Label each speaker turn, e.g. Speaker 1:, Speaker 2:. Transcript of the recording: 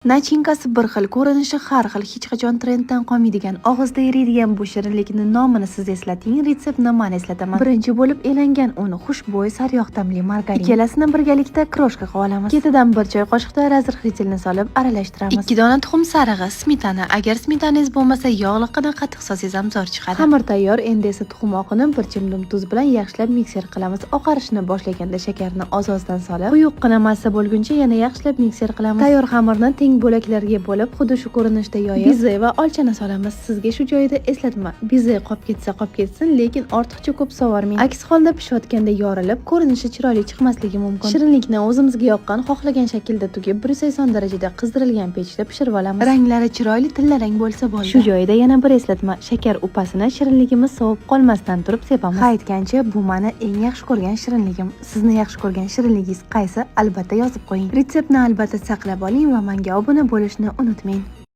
Speaker 1: Начинка si bir xil, ko'rinishi har xil, hech qachon trenddan qolmaydigan, og'izda eriydigan bu shirinlikni nomini siz eslating, retseptini man eslataman. Birinchi bo'lib elangan un, xushbo'y sariyog' ta'mli margarin. Ikkalasini birgalikda крошка qilib olamiz. Ketidan 1 choy qoshiqda разрыхлитель ni solib aralashtiramiz. 2 dona tuxum sarig'i, smetana. Agar smetanangiz bo'lmasa, yog'liqini qatiq solsangiz ham zo'r chiqadi. Xamir tayyor, endi esa tuxum oqini bir chimdim tuz bilan yaxshilab mikser qilamiz. Oqarishni boshlaganda shakarni oz-ozdan solib, quyuqqina massa bo'lguncha yana yaxshilab mikser qilamiz. Tayyor xamirni teng bo'laklarga bo'lib, xuddi shu ko'rinishda yoyib, beze va olchani solamiz. Sizga shu joyda eslatma: beze qolib ketsa qolib ketsin, lekin ortiqcha ko'p sovormang. Aks holda pishayotganda yorilib, ko'rinishi chiroyli chiqmasligi mumkin. Shirinlikni o'zimizga yoqqan, xohlagan shaklda tugib, 180 darajada qizdirilgan pechda pishirib olamiz. Ranglari chiroyli tillarang bo'lsa bo'ldi. Shu joyda yana bir eslatma: shakar upasini shirinligimiz sovib qolmasdan turib sepamiz. Ha, aytgancha, bu mani eng yaxshi ko'rgan shirinligim. Sizni yaxshi ko'rgan shirinligingiz qaysi? Albatta yozib qo'ying. Retseptni albatta saqlab oling va menga obuna bo'lishni unutmang.